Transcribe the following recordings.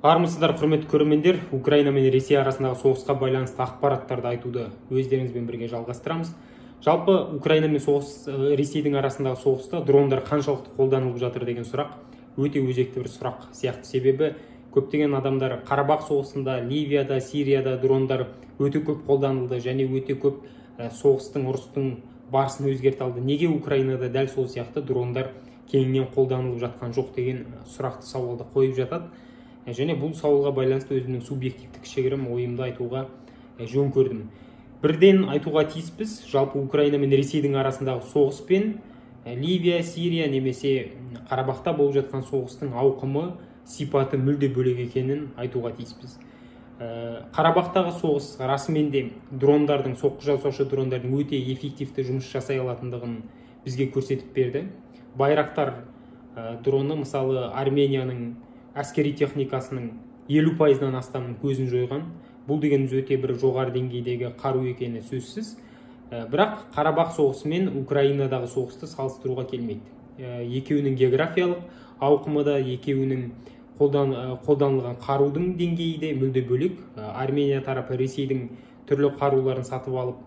Армысыздар, құрметті көрермендер! Украина мен Ресей арасындағы соғысқа байланысты ақпараттарды айтуды өздеріңізбен бірге жалғастырамыз. Жалпы Украина мен соғыс, Ресейдің арасындағы соғыста дрондар қаншалықты қолданылып жатыр деген сұрақ өте өзекті бір сұрақ сияқты. Себебі көптеген адамдар Қарабақ соғысында, Ливияда, Сирияда дрондар өте көп қолданылды және өте көп соғыстың, ұрыстың барысын өзгерте алды. Неге Украинада дәл сол сияқты дрондар кеңінен қолданылып жатқан жоқ деген сұрақты, сауалды қойып жатады. Және бұл сауалға байланысты өзімнің субъективті кішігірім ойымды айтуға жөн көрдім. Бірден айтуға тиіспіз, жалпы Украина мен Ресейдің арасындағы соғыс пен Ливия, Сирия немесе Қарабақта болып жатқан соғыстың ауқымы, сипаты мүлде бөлек екенін айтуға тиіспіз. Қарабақтағы соғыс расымен де дрондардың, соққы жасаушы дрондардың өте эффективті жұмыс жасай алатындығын бізге көрсетіп берді. Байрақтар дроны, мысалы, Арменияның әскери техникасының 50%-ынан астамын көзін жойған. Бұл дегеніміз өте бір жоғары деңгейдегі қару екені сөзсіз. Бірақ Қарабақ соғысы мен Украинадағы соғысты салыстыруға келмейді. Екеуінің географиялық ауқымы да, екеуінің қолданылған қарудың деңгейі де мүлде бөлек. Армения тарапы Ресейдің түрлі қаруларын сатып алып,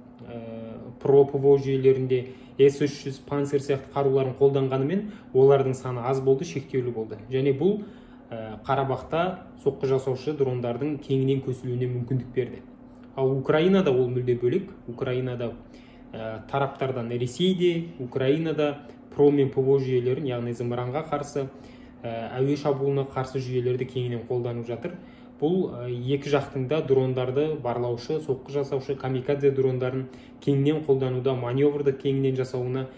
ПРО, ПВО жүйелерінде С-300, Панцирь сияқты қаруларын қолданғанымен, олардың саны аз болды, шектеулі болды. Және бұл Қарабақта соққы жасаушы дрондардың кеңінен көсілуіне мүмкіндік берді. Ал Украинада ол мүлде бөлек. Украинада тараптардан Ресейде, Украинада ПРО мен ПВО жүйелерін, яғни зымыранға қарсы, әуе шабуылына қарсы жүйелерді кеңінен қолданып жатыр. Бұл екі жақтың да дрондарды барлаушы, соққы жасаушы камикадзе дрондарын кеңінен қолдануда, маневрді кеңінен жасауына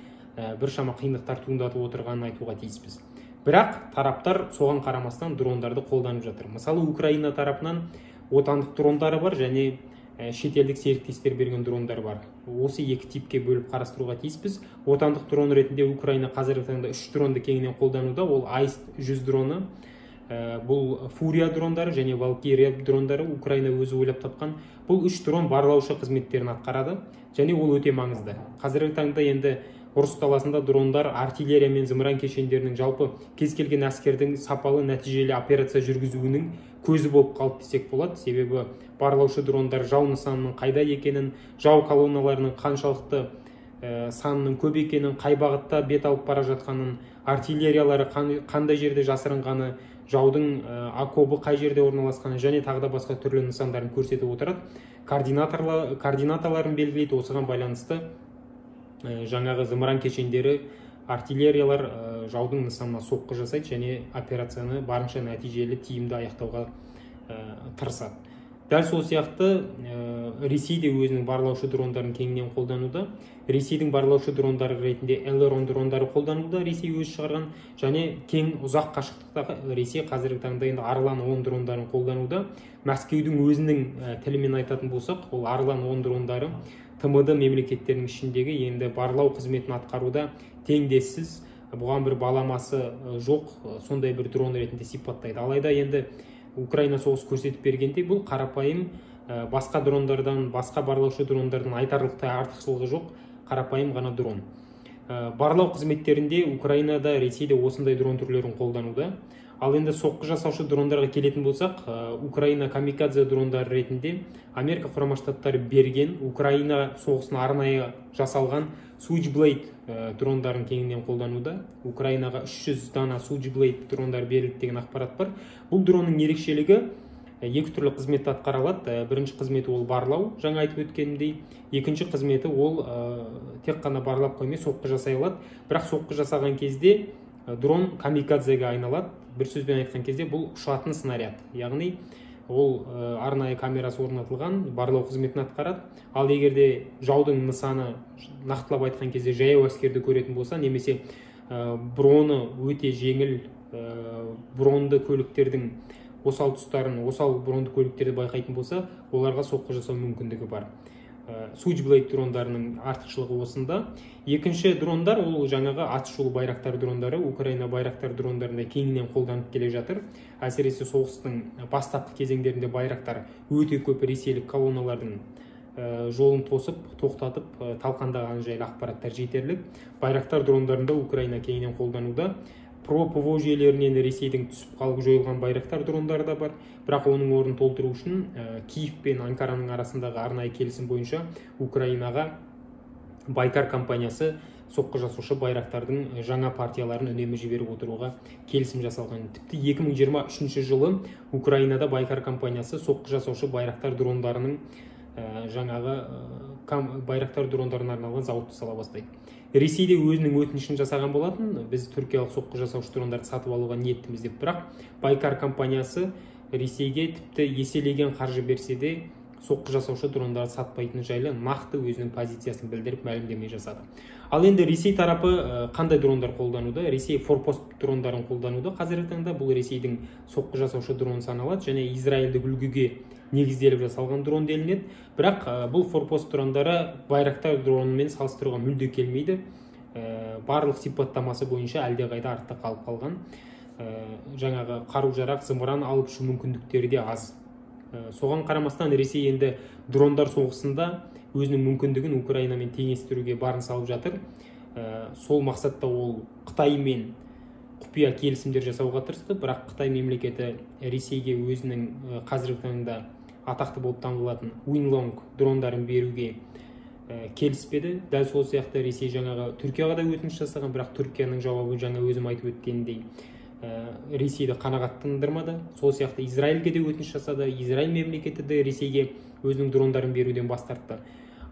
біршама қиындықтар туындатып отырғанын айтуға тиіспіз. Бірақ тараптар соған қарамастан дрондарды қолданып жатыр. Мысалы, Украина тарапынан отандық дрондары бар және шетелдік серіктестер берген дрондар бар. Осы екі типке бөліп қарастыруға тиіспіз. Отандық дрон ретінде Украина қазіргі таңда 3 дронды кеңінен қолдануда. Ол Аист 100 дроны, бұл Фурия дрондары және Валкирия дрондары, Украина өзі ойлап тапқан. Бұл 3 дрон барлаушы қызметтерін атқарады және ол өте маңызды. Қазіргі таңда енді ұрыс даласында дрондар артиллерия мен зымыран кешендерінің, жалпы кез келген әскердің сапалы, нәтижелі операция жүргізуінің көзі болып қалды десек болады. Себебі барлаушы дрондар жау нысанының қайда екенін, жау колонналарының қаншалықты санының көп екенін, қай бағытта бет алып бара жатқанын, артиллериялары қандай жерде жасырынғаны, жаудың окобы қай жерде орналасқаны және тағы да басқа түрлі нысандарын көрсетіп отырады. Координаталарын белгілейді. Осыған байланысты жаңағы зымыран кешендері, артиллериялар жаудың нысанына соққы жасайды және операцияны барынша нәтижелі, тиімді аяқтауға тырысады. Дәл сол сияқты Ресей де өзінің барлаушы дрондарын кеңінен қолдануда. Ресейдің барлаушы дрондары ретінде Элерон дрондары қолдануда, Ресей өзі шығарған, және кең ұзақ қашықтықтағы Ресей қазіргі таңда енді Арлан 10 дрондарын қолдануда. Мәскеудің өзінің тілімен айтатын болсақ, ол Арлан 10 дрондары ТМД мемлекеттерінің ішіндегі енді барлау қызметін атқаруда теңдессіз, бұған бір баламасы жоқ сондай бір дрон ретінде сипаттайды. Алайда енді Украина соғысы көрсетіп бергендей, бұл қарапайым басқа дрондардан, басқа барлаушы дрондардан айтарлықтай артықшылығы жоқ, қарапайым ғана дрон. Барлау қызметтерінде Украинада, Ресейде осындай дрон түрлерін қолдануда. Ал енді соққы жасаушы дрондарға келетін болсақ, Украина камикадзе дрондары ретінде Америка Құрама Штаттары берген, Украина соғысына арнайы жасалған Switchblade дрондарын кеңінен қолдануда. Украинаға 300 дана Switchblade дрондар берілді деген ақпарат бар. Бұл дронның ерекшелігі екі түрлі қызметті атқара алады. Бірінші қызметі ол барлау, жаңа айтып өткенімдей. Екінші қызметі ол тек қана барлап қоймай, соққы жасай алады. Бірақ соққы жасаған кезде дрон камикадзеге айналады. Бір сөзбен айтқан кезде, бұл ұшатын снаряд, яғни ол арнайы камерасы орнатылған, барлау қызметін атқарады. Ал егер де жаудың нысаны, нақтылап айтқан кезде, жаяу әскерді көретін болса немесе броны өте жеңіл бронды көліктердің осал тұстарын, осал бронды көліктерді байқайтын болса, оларға соққы жасау мүмкіндігі бар. Switchblade дрондарының артықшылығы осында. Екінші дрондар ол жаңағы атышулы Байрақтар дрондары. Украина Байрақтар дрондарында кеңінен қолданып келе жатыр. Әсіресе соғыстың бастапқы кезеңдерінде Байрақтар өте көп ресейлік колонналардың жолын тосып, тоқтатып, талқандаған жайлы ақпараттар жетерлік. Байрақтар дрондарында Украина кеңінен қолдануда. ПРО ПВО жүйелерінен Ресейдің түсіп қалып жойылған Байрақтар дрондары да бар. Бірақ оның орнын толтыру үшін Киев пен Анкараның арасындағы арнайы келісім бойынша Украинаға Байкар компаниясы соққы жасаушы Байрақтардың жаңа партияларын үнемі жіберіп отыруға келісім жасалған. Тіпті 2023 жылы Украинада Байкар компаниясы соққы жасаушы Байрақтар дрондарының жаңағы Байрақтар дрондарына арналған зауытты сала бастайды. Ресей де өзінің өтінішін жасаған болатын, біз түркиялық соққы жасаушы дрондарды сатып алуға ниеттіміз деп. Бірақ Байкар компаниясы Ресейге тіпті еселеген қаржы берсе де соққы жасаушы дрондарды сатпайтыны жайлы нақты өзінің позициясын білдіріп мәлімдеме жасады. Ал енді Ресей тарапы қандай дрондар қолдануда? Ресей Форпост дрондарын қолдануда қазіргі таңда. Бұл Ресейдің соққы жасаушы дрон саналады және израильдік үлгіге негізделіп жасалған дрон делінеді. Бірақ бұл Форпост дрондары Байрақтар дронымен салыстыруға мүлде келмейді. Барлық сипаттамасы бойынша әлдеқайда артта қалып қалған. Жаңағы қару-жарақ, зымыран алып ұшу мүмкіндіктері де аз. Соған қарамастан Ресей енді дрондар соғысында өзінің мүмкіндігін Украинамен теңестіруге барын салып жатыр. Сол мақсатта ол Қытаймен құпия келісімдер жасауға тырысты, бірақ Қытай мемлекеті Ресейге өзінің қазіргі таңда атақты болып танылатын Уинлонг дрондарын беруге келіспеді. Дәл сол сияқты Ресей жаңағы Түркияға да өтініш жасаған, бірақ Түркияның жауабы жаңа өзім айтып өткенімдей Ресейді қанағаттандырмады. Сол сияқты Израильге де өтініш жасады. Израиль мемлекеті де Ресейге өзінің дрондарын беруден бас тартты.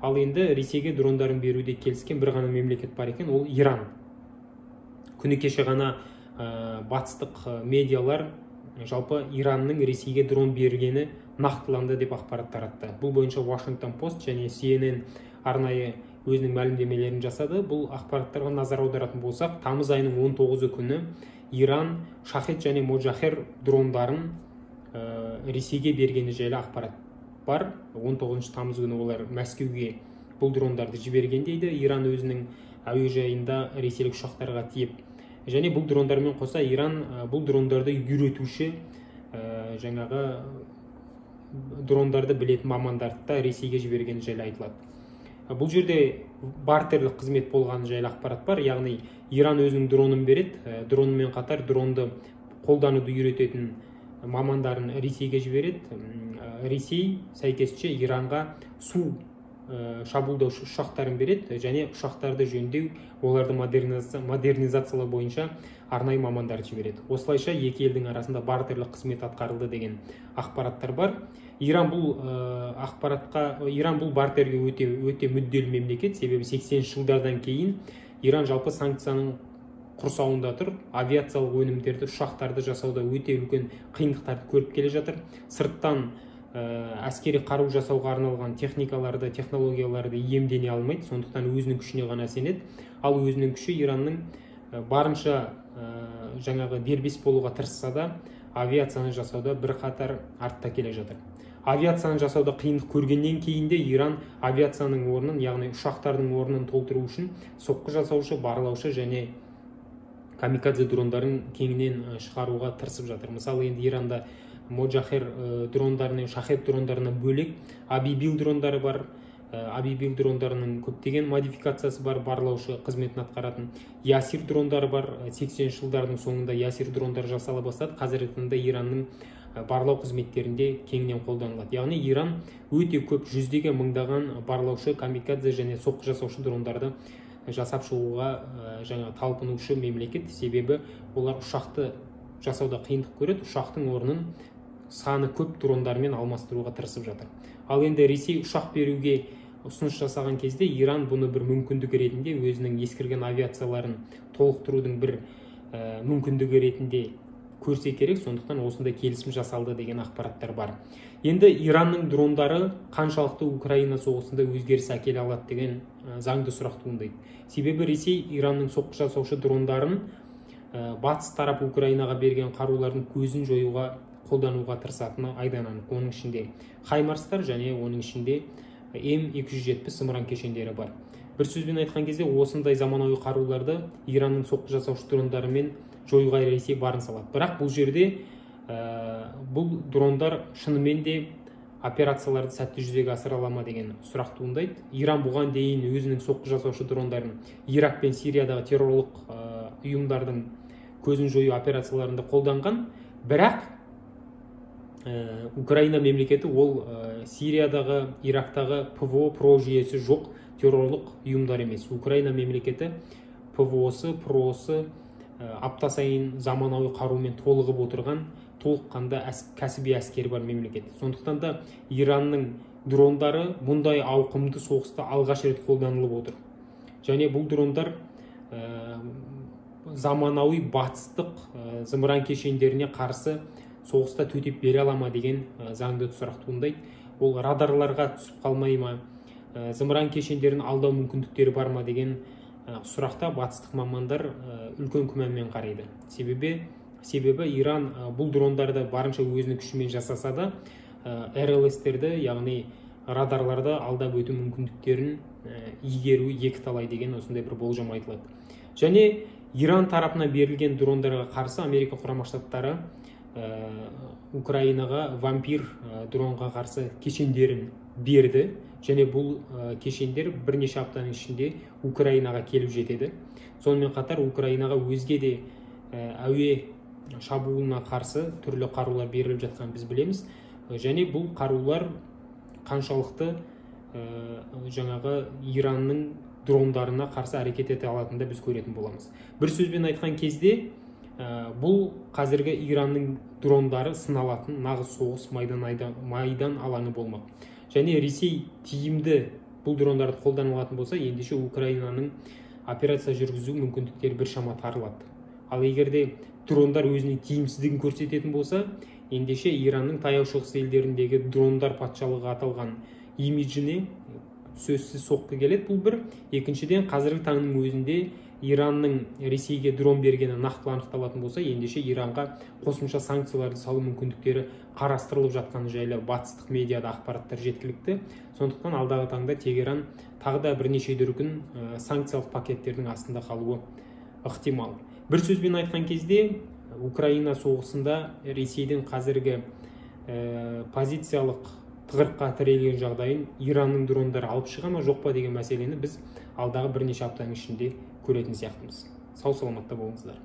Ал енді Ресейге дрондарын беруде келіскен бір ғана мемлекет бар екен, ол Иран. Күні кеше ғана батыстық медиалар жалпы Иранның Ресейге дрон бергені нақтыланды деп ақпарат таратты. Бұл бойынша Washington Post және CNN арнайы өзінің мәлімдемелерін жасады. Бұл ақпараттарға назар аударатын болсақ, тамыз айының 19 күні Иран Шахед және Моджахер дрондарын Ресейге бергені жайлы ақпарат бар. 19 тамыз күні олар Мәскеуге бұл дрондарды жіберген дейді. Иран өзінің әуежайында ресейлік ұшақтарға тиіп. Және бұл дрондармен қоса Иран бұл дрондарды үйретуші жаңағы дрондарды білетін мамандарды да Ресейге жібергені жайлы айтылады. Бұл жерде бартерлік қызмет болғаны жайлы ақпарат бар. Яғни Иран өзінің дронын береді, дронымен қатар дронды қолдануды үйрететін мамандарын Ресейге жібереді. Ресей сәйкесінше Иранға су шабуылдаушы ұшақтарын береді және ұшақтарды жөндеу, оларды модернизациялау бойынша арнайы мамандарды жібереді. Осылайша екі елдің арасында бартерлік қызмет атқарылды деген ақпараттар бар. Иран бұл ақпаратқа, Иран бұл бартерге өте өте мүдделі мемлекет, себебі 80 жылдардан кейін Иран жалпы санкцияның құрсауында тұр. Авиациялық өнімдерді, ұшақтарды жасауда өте үлкен қиындықтарды көріп келе жатыр. Сырттан әскери қару жасауға арналған техникаларды, технологияларды иемдене алмайды, сондықтан өзінің күшіне ғана сенеді. Ал өзінің күші Иранның барынша жаңағы дербес болуға тырысса да, авиацияны жасауда бірқатар артта келе жатыр. Авиацияны жасауда қиындық көргеннен кейін де Иран авиацияның орнын, яғни ұшақтардың орнын толтыру үшін соққы жасаушы, барлаушы және камикадзе дрондарын кеңінен шығаруға тырысып жатыр. Мысалы, енді Иранда Моджахер дрондарынан, Шахед дрондарынан бөлек Абибил дрондары бар. Абибил дрондарының көптеген модификациясы бар, барлаушы қызметін атқаратын. Ясир дрондары бар. 80 жылдардың соңында Ясир дрондары жасала бастады. Қазіргі таңда Иранның барлау қызметтерінде кеңінен қолданылады. Яғни Иран өте көп жүздеген мыңдаған барлаушы, камикадзе және соққы жасаушы дрондарды жасап шығуға жаңа талпынушы мемлекет. Себебі олар ұшақты жасауда қиындық көреді, ұшақтың орнын саны көп дрондармен алмастыруға тырысып жатыр. Ал енді Ресей ұшақ беруге ұсыныс жасаған кезде Иран бұны бір мүмкіндік ретінде, өзінің ескірген авиацияларын толықтырудың бір мүмкіндігі ретінде көрсе керек, сондықтан осындай келісім жасалды деген ақпараттар бар. Енді Иранның дрондары қаншалықты Украина соғысында өзгеріс әкеле алады деген заңды сұрақ туындайды. Себебі Ресей Иранның соққы жасаушы дрондарын батыс тарап Украинаға берген қарулардың көзін жоюға қолдануға тырысатыны айдан анық. Оның ішінде Хаймарстар және оның ішінде М270 зымыран кешендері бар. Бір сөзбен айтқан кезде, осындай заманауи қаруларды Иранның соққы жасаушы дрондарымен жоюға Ресей барын салады. Бірақ бұл жерде бұл дрондар шынымен де операцияларды сәтті жүзеге асыра ала ма деген сұрақ туындайды. Иран бұған дейін өзінің соққы жасаушы дрондарын Ирак пен Сириядағы террорлық ұйымдардың көзін жою операцияларында қолданған. Бірақ Украина мемлекеті ол Сириядағы, Ирактағы ПВО ПРО жүйесі жоқ террорлық ұйымдар емес. Украина мемлекеті ПВО-сы, ПРО-сы апта сайын заманауи қарумен толығып отырған, толыққанды кәсіби әскері бар мемлекет. Сондықтан да Иранның дрондары мұндай ауқымды соғыста алғаш рет қолданылып отыр. Және бұл дрондар заманауи батыстық зымыран кешендеріне қарсы соғыста төтеп бере ала ма деген заңды сұрақ туындайды. Ол радарларға түсіп қалмай ма, зымыран кешендерін алдау мүмкіндіктері бар ма деген сұрақта батыстық мамандар үлкен күмәнмен қарайды. Себебі Иран бұл дрондарды барынша өзінің күшімен жасаса да, РЛС-терді, яғни радарларды алдап өту мүмкіндіктерін игеруі екі талай деген осындай бір болжам айтылады. Және Иран тарапынан берілген дрондарға қарсы Америка Құрама Штаттары Украинаға вампир дронға қарсы кешендерін берді. Және бұл кешендер бірнеше аптаның ішінде Украинаға келіп жетеді. Сонымен қатар Украинаға өзге де әуе шабуылына қарсы түрлі қарулар беріліп жатқанын біз білеміз. Және бұл қарулар қаншалықты жаңағы Иранның дрондарына қарсы әрекет ете алатынын біз көретін боламыз. Бір сөзбен айтқан кезде, бұл қазіргі Иранның дрондары сыналатын нағыз соғыс майдан алаңы болмақ. Және Ресей тиімді бұл дрондарды қолдана алатын болса, ендеше Украинаның операция жүргізу мүмкіндіктері біршама тарылады. Ал егер де дрондар өзінің тиімсіздігін көрсететін болса, ендеше Иранның Таяу Шығыс елдеріндегі дрондар патшалығы аталған имиджіне сөзсіз соққы келеді. Бұл бір. Екіншіден, қазіргі таңның өзінде Иранның Ресейге дрон бергені нақты анықталатын болса, ендеше Иранға қосымша санкцияларды салу мүмкіндіктері қарастырылып жатқаны жайлы батыстық медиада ақпараттар жеткілікті. Сондықтан алдағы таңда Тегеран тағы да бірнеше дүркін санкциялық пакеттердің астында қалуы ықтимал. Бір сөзбен айтқан кезде, Украина соғысында Ресейдің қазіргі позициялық тығырыққа тірелген жағдайын Иранның дрондары алып шыға ма, жоқ па деген мәселені біз алдағы бірнеше аптаның ішінде көретін сияқтымыз. Сау саламатта болыңыздар.